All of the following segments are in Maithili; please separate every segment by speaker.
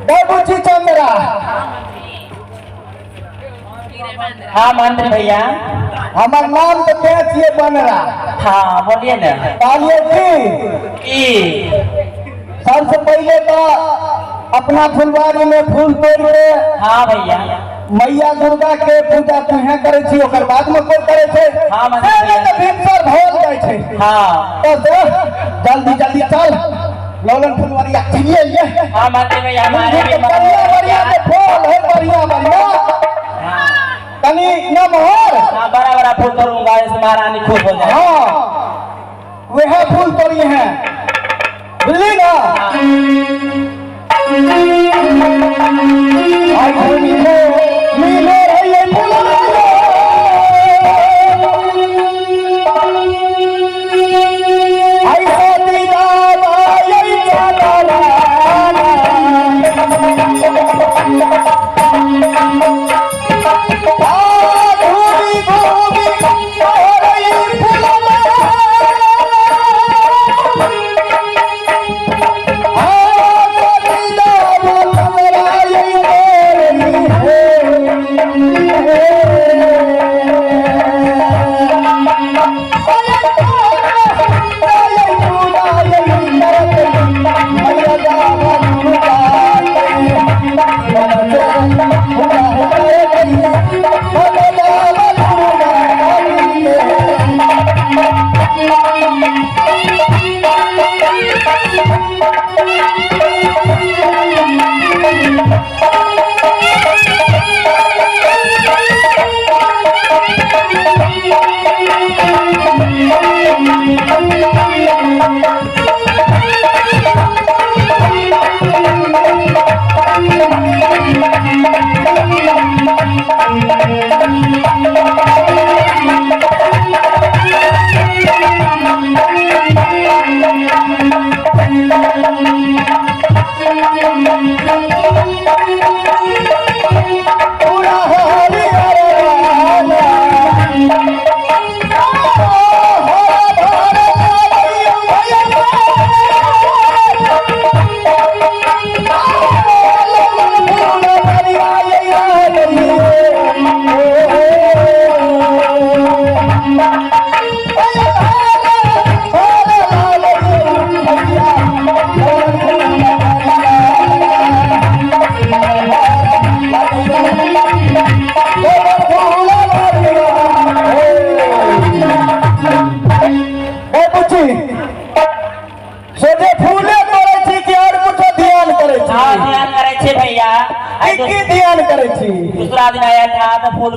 Speaker 1: बाबूजी चंद्रा।
Speaker 2: हाँ मंत्री भैया,
Speaker 1: हमार नाम तो क्या छिए बनरा।
Speaker 2: हाँ बोलिए ना।
Speaker 1: कहलिए की
Speaker 2: की
Speaker 1: सबसे पहले तो अपना फुलवारी में फूल तोड़ के
Speaker 2: हाँ भैया
Speaker 1: मैया दुर्गा के पूजा तुहे करे छी, ओकर बाद में कोई करे छै।
Speaker 2: हाँ, मंत्री
Speaker 1: से
Speaker 2: भैया।
Speaker 1: तऽ भिनसर भोल जाइ छै।
Speaker 2: हाँ
Speaker 1: तो से जल्दी जल्दी चल लौलन फुलवारी चिड़िए लिए।
Speaker 2: हाँ मंत्री भैया, हमारे भी
Speaker 1: बढ़िया बढ़िया के फूल है, बढ़िया बढ़िया।
Speaker 2: हाँ
Speaker 1: तनी नमहर।
Speaker 2: हाँ, बड़ा बड़ा फूल तोड़ूंगा, जैसे महारानी खुश हो जाए।
Speaker 1: हाँ वह फूल तोड़ी है, बुझली ना। आई मिले मिले रहिए फूल आई सती राम आई चाला। घूमी घूमी तोरई फुलवा। आ सती राम चंद्राई तोरई है।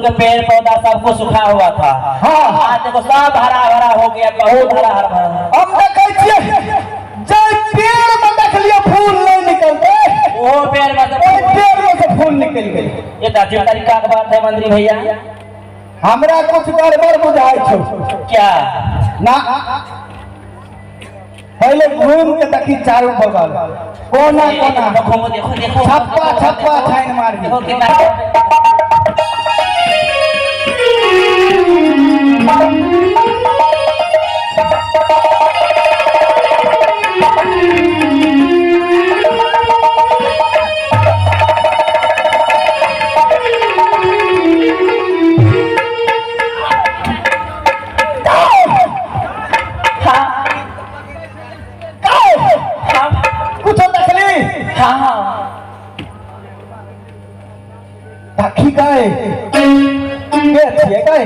Speaker 2: के पेड़ पौधा सब कुछ सूखा हुआ था।
Speaker 1: हाँ।
Speaker 2: आज देखो सब हरा भरा हो गया, बहुत हरा हरा भरा।
Speaker 1: हम देखै छियै जे पेड़ में देखलियै फूल नहीं निकलते,
Speaker 2: वो पेड़ में से
Speaker 1: ओहि पेड़ में से फूल निकलि गेलै।
Speaker 2: ये तो अजीब तरीका के बात है मंत्री भैया।
Speaker 1: हमरा कुछ गड़बड़ बुझाइ छौ।
Speaker 2: क्या?
Speaker 1: ना, पहले घूम के देखी चारू बगल कोना कोना।
Speaker 2: देखो देखो देखो,
Speaker 1: छप्पा छप्पा छाइन मारी।
Speaker 2: देखो कितना। हाँ हाँ।
Speaker 1: कुछो देखली?
Speaker 2: हाँ हाँ।
Speaker 1: देखी गए के छियै गए?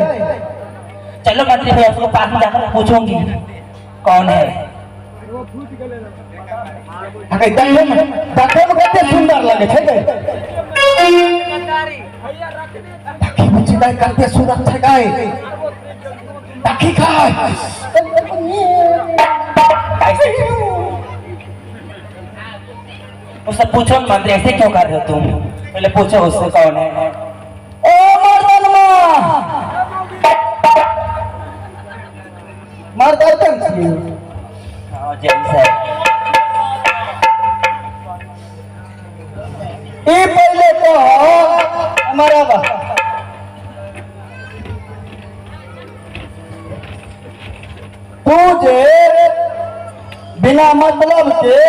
Speaker 2: चलो मंत्री भैया, उसको पास में जाकर पूछूंगी कौन है।
Speaker 1: अरे देखै में, देखै में कते सुंदर लगे छै गए। देखी बुझी गए कते सुंदर छै गए। देखी गए।
Speaker 2: उससे पूछो ना मंत्री, ऐसे क्यों कर रहे हो तुम? पहले पूछो उससे कौन है।
Speaker 1: ओ मर्दनमा, मर्दन छियै?
Speaker 2: हाँ, जेंट्स है।
Speaker 1: ई पहले कह हमारा बा, तू जे बिना मतलब के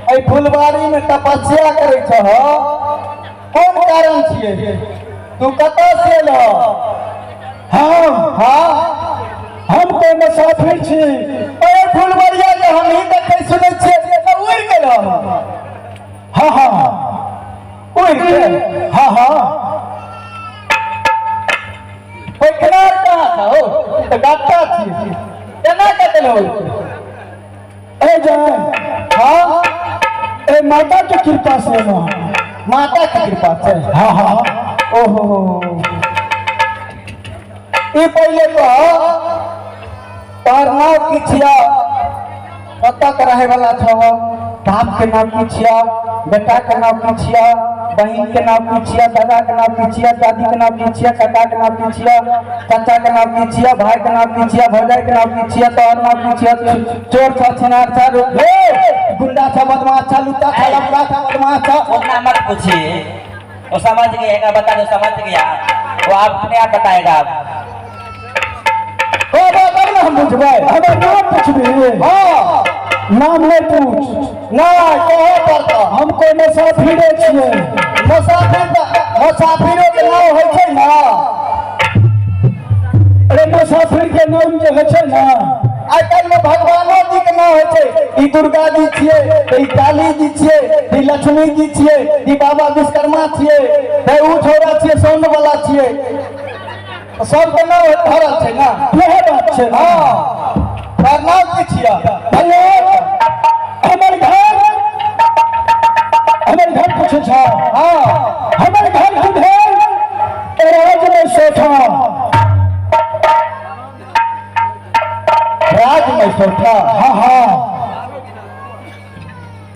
Speaker 1: एहि फुलबाड़ी में तपस्या करै छह, कोन कारण छियै? तू कतऽ से एलह?
Speaker 3: हम?
Speaker 1: हाँ।
Speaker 3: हम तो मुसाफिर छी।
Speaker 1: अरे फुलबरिया जे हम ही देखै सुनै छियै तऽ उड़ि गेल।
Speaker 3: हाँ हाँ।
Speaker 1: उड़ि गेल?
Speaker 3: हाँ हाँ।
Speaker 1: पैखनार कहाँ था हो? ई तऽ गट्टा छियै, केना कटल हो?
Speaker 3: ए जान।
Speaker 1: हाँ।
Speaker 3: ए माता के कृपा से एलहुँ हँ।
Speaker 1: माता के कृपा से?
Speaker 3: हाँ हाँ।
Speaker 1: ओहो, ई पहिले कह, तोहर नाम की छिया, कतऽ के रहे वाला छह, बाप के नाम की छिया, बेटा के नाम की छिया, बहिन के नाम की छिया, दादा के नाम की छिया, दादी के नाम की छिया, काका के नाम की छिया, चाचा के नाम की छिया, भाई के नाम की छिया, भौजाई के नाम की छिया, तोहर नाम की छिया? चोर छ, छिनार छ, हे गुंडा छ, बदमाश छ, लुच्चा छ, लफड़ा छ, बदमाश छ?
Speaker 2: उतना मत पूछिए, वो समझ गया। एक बार बता दो, समझ गया वो, आप अपने आप बताएगा आप।
Speaker 1: कहबो तब ने हम बुझबै।
Speaker 3: हमर नाम पूछबी?
Speaker 1: हाँ।
Speaker 3: नाम नहीं पूछ।
Speaker 1: नहीं, कहऽ पड़तौ।
Speaker 3: हम कोई मुसाफिरे छियै।
Speaker 1: मुसाफिर तऽ मुसाफिरो के नाम होइ छै ने?
Speaker 3: अरे मुसाफिर के नाम जे होइ छै ने,
Speaker 1: आइ काल्हि मे भगवानो जी के नाम होइ छै। ई दुर्गा जी छियै तऽ ई काली जी छियै, ई लक्ष्मी जी छियै, ई बाबा विश्वकर्मा छियै, तऽ ऊ छौड़ा छियै, सोन वाला छियै, तऽ सबके नाम धरल छै ने?
Speaker 3: वएह बात छै ने।
Speaker 1: हाँ, तोहर नाम की छियै?
Speaker 3: भैया, हमर घर पूछै छ?
Speaker 1: हाँ।
Speaker 3: हमर घर की भेल राज में सोठा।
Speaker 1: राज में सोठा?
Speaker 3: हाँ हाँ।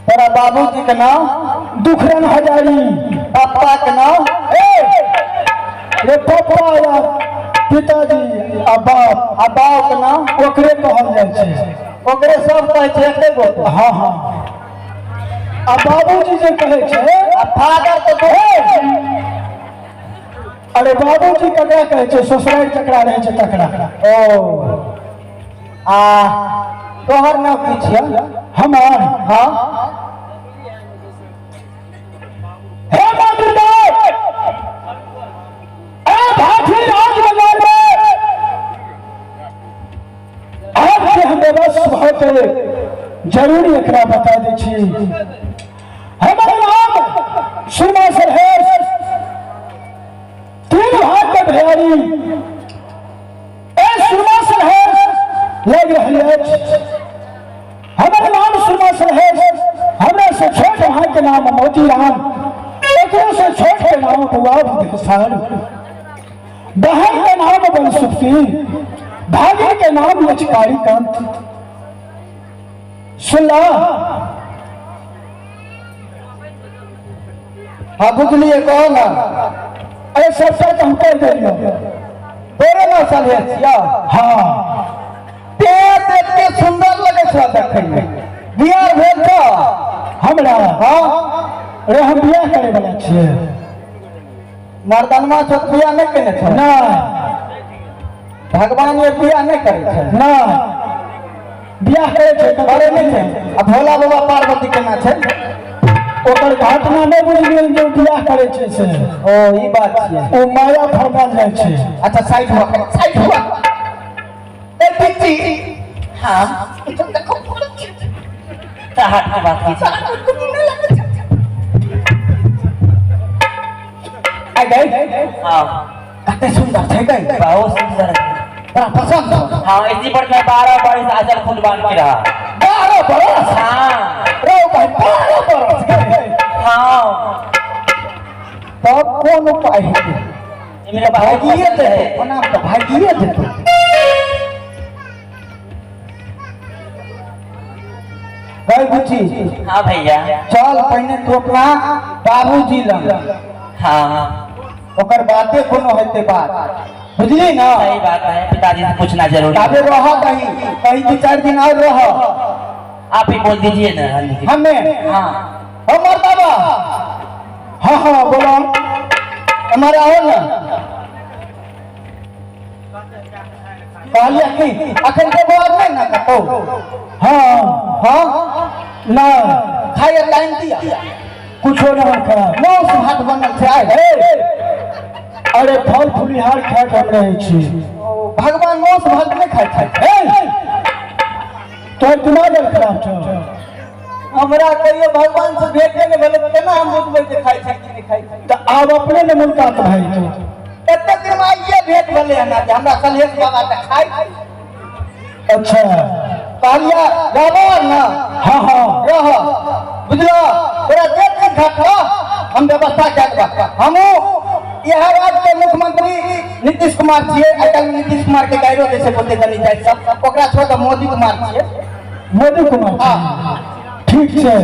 Speaker 1: तोरा बाबूजी के नाम?
Speaker 3: दुखरन हजारी।
Speaker 1: पप्पा के नाम?
Speaker 3: ए रे, पप्पा या पिताजी आ बाप?
Speaker 1: आ बाप के नाम?
Speaker 3: ओकरे कहल जाइ छै।
Speaker 1: ओकरे सब कहै छै, एके गो?
Speaker 3: हाँ हाँ, आ बाबूजी जे कहै छै।
Speaker 1: आ फादर तऽ दू।
Speaker 3: अरे बाबूजी ककरा कहै छै? ससुरारि जकरा रहै छै तकरा।
Speaker 1: ओ, आ तोहर नाम की छियै?
Speaker 3: हमर?
Speaker 1: हाँ।
Speaker 3: हे माँ दुर्गा, ए भाठी राज बाजार में आबके हम बेबस भऽ के जरूर एकरा बता दै छी। हमर नाम सुरमा सरहेश, तीन भाग के भैयारी। ए सुरमा सरहेश लागि रहल अछि। हमर नाम सुरमा सरहेश, हमरा से छोट भाई के नाम मोतीराम, एकरो से छोट के नाम बुआ भदेसार। बहन के नाम बनसुक्ति, भागिन के नाम लचकारी कांत। सुनला?
Speaker 1: हाँ बुझलिए, कहो ना।
Speaker 3: अरे सबसे तो हम कह देलियो।
Speaker 1: तोरे ना सलहेश छिया?
Speaker 3: हाँ।
Speaker 1: ते एते सुंदर लगे छौ देखै में। बियाह भेल छौ?
Speaker 3: हमरा?
Speaker 1: हाँ।
Speaker 3: अरे हम बियाह करे वाला छियै।
Speaker 1: मर्दनमा छौ, बियाह नहि केने छौ?
Speaker 3: ना।
Speaker 1: भगवान ये बियाह नहि करै छै?
Speaker 3: ना, बियाह करे छै?
Speaker 1: करे नहि छै? आ भोला बाबा पार्वती केना छै?
Speaker 3: ओकर घटना नहि बुझि गेल जे ओ बियाह करे छै से।
Speaker 1: ओ ई बात छियै।
Speaker 3: ओ माया फरमाल जाइ छै।
Speaker 1: अच्छा साइड हुआ, साइड हुआ। ए पिच्ची।
Speaker 2: हाँ, हाथ के बात कीजिए।
Speaker 1: आ गई।
Speaker 2: हाँ।
Speaker 1: कते सुंदर छै गई।
Speaker 2: बहुत सुंदर है।
Speaker 1: तोरा पसंद छौ?
Speaker 2: हाँ, इसी पर मैं 12 बरस आजल खुद बांध के रहा।
Speaker 1: 12 बरस?
Speaker 2: हाँ।
Speaker 1: रो भाई, 12 बरस गए?
Speaker 2: हाँ।
Speaker 1: तब कोन उपाय हेतै?
Speaker 2: ये मेरा बहुत
Speaker 1: भागिए
Speaker 2: पसंद
Speaker 1: जेतै।
Speaker 2: है।
Speaker 1: ओना तऽ भागिए जेतै। गई बुच्ची।
Speaker 2: हाँ भैया।
Speaker 1: चल पहिने तू अपना बाबूजी लग।
Speaker 2: हाँ।
Speaker 1: ओकर बाते कोनो हेतै बात, बुझली ना?
Speaker 2: सही बात है, पिताजी से पूछना जरूरी
Speaker 1: ताबे
Speaker 2: है।
Speaker 1: रह कहीं कहीं, 2-4 दिन और रह।
Speaker 2: आप ही बोल दीजिए ना।
Speaker 1: हमें?
Speaker 2: हाँ।
Speaker 1: हमर बाबा।
Speaker 3: हाँ हाँ, बोलो।
Speaker 1: हमारे आओ ना। कहलिए कि अखन के बाद नहीं ना कतौ?
Speaker 3: हाँ।
Speaker 1: हाँ।
Speaker 3: ना।
Speaker 1: खाए टाइम दिया।
Speaker 3: कुछो ना खा।
Speaker 1: मौस भात बनल छै आइ।
Speaker 3: ए, अरे फल फुलिहार खा के हम रहै छी।
Speaker 1: भगवान मौस भात नहीं खाइ छै?
Speaker 3: ए, तोहर दिमाग आर खराब छौ?
Speaker 1: हमरा कहियो भगवान से भेटे नहि भेलै, केना हम बुझबै जे खाइ छै कि नहि खाइ छै?
Speaker 3: तऽ आब अपने ने मुलाकात भए जेतौ।
Speaker 1: एते दिन मे आइए भेट भेलै हन जे हमरा सलहेश बाबा तऽ खाइ छै।
Speaker 3: अच्छा।
Speaker 1: कहलियै रहबो ना?
Speaker 3: हाँ हाँ।
Speaker 1: रह, बुझलो? तोरा जे चीज घटलो हम व्यवस्था कए देबह। हमहूँ इएह राज्य के मुख्यमंत्री नीतीश कुमार छियै। आइ काल्हि नीतीश कुमार के गाइरो दै छै बोलते कनी जाइ सब, ओकरा छोड़ कऽ मोदी कुमार छियै।
Speaker 3: मोदी कुमार?
Speaker 1: हाँ।
Speaker 3: ठीक छै,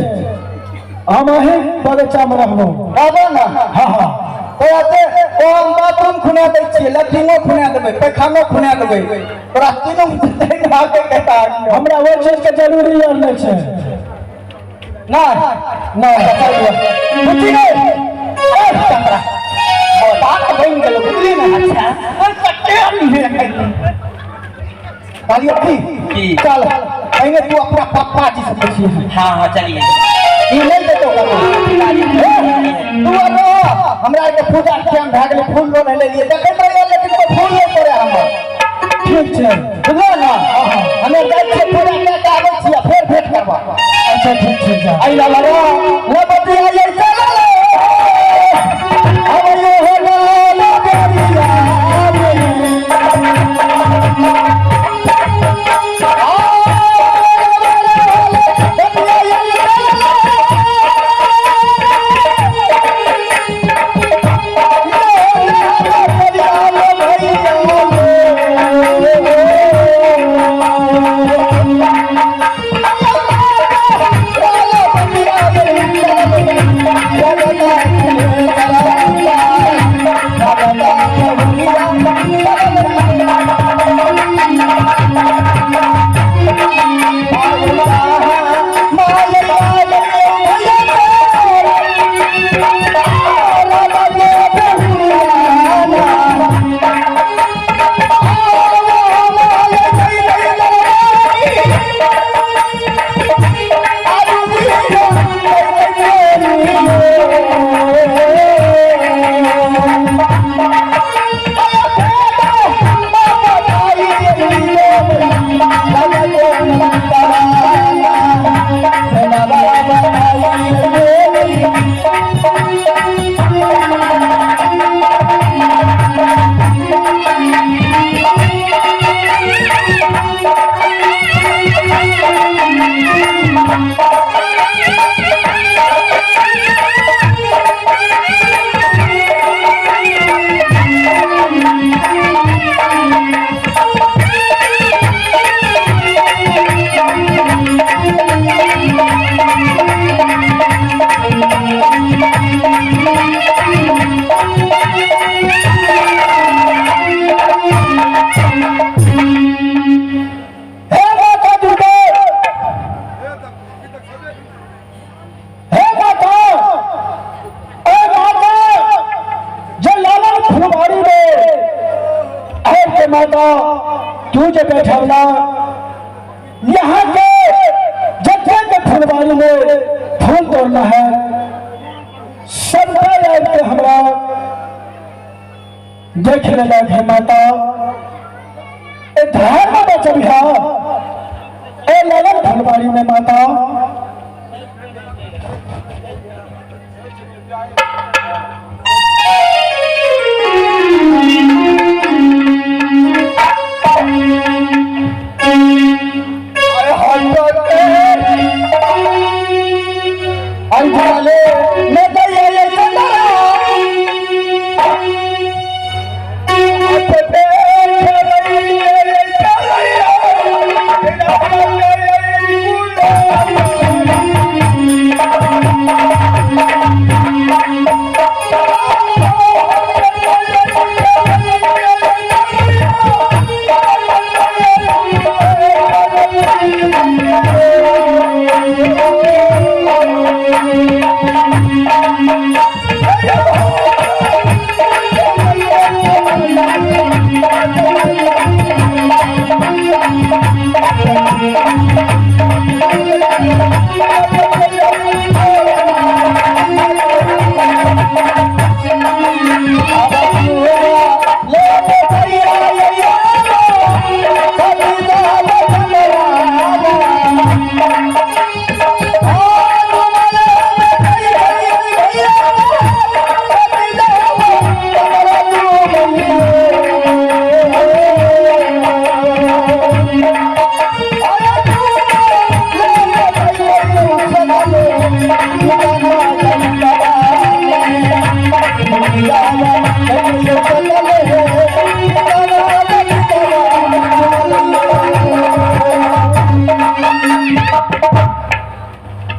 Speaker 3: हम अहीं बगीचा मे रहबो।
Speaker 1: रहबो ना?
Speaker 3: हाँ हाँ।
Speaker 1: तोरा से ओ हम बाथरूम खुना दै छियै, लैट्रिनो खुना देबै, पैखानो खुना देबै, तोरा तीनू कहता।
Speaker 3: हमरा ओहि चीज के जरूरी आर नहि छै।
Speaker 1: नहीं?
Speaker 3: नहि।
Speaker 1: बुझी गए? ए चंद्रा, बात बन गेलो, बुझली ना?
Speaker 2: अच्छा।
Speaker 1: ओइ कट्टे आदमी है। कहलियो की?
Speaker 2: की?
Speaker 1: चल पहिने तू अपना पप्पा जी से पूछिए।
Speaker 2: हाँ हाँ, चलिए।
Speaker 1: ई नहीं देतो ककरो। तू आरो हमरा के पूजा के टाइम भए गेलै, फूल लोढ़ लेलियै, देखैत रहियो, लेकिन कोइ फूल नहि तोड़े हमर।
Speaker 3: ठीक छै।
Speaker 1: बुझलो ना? हमे जाइ छियै, पूजा कए के आबै छियै, फेर भेंट करबा।
Speaker 3: अच्छा, ठीक छै, जा।
Speaker 1: आई ला ला ला बतिया ये चल अब यो हो ला ला बेरिया।
Speaker 3: के माता तू जे बैठवला यहाँ के जत्थे के फुलवारी में फूल तोड़ना है, सबका याद के हमरा देख लेलक है माता। ए धर्म बचबिहा ए लगन फुलवारी में माता।
Speaker 1: अरे हटते अंधाले में गया ये चंद्रा हटते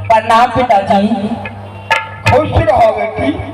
Speaker 2: प्रणाम पिताजी।
Speaker 1: खुश रहो बेटी।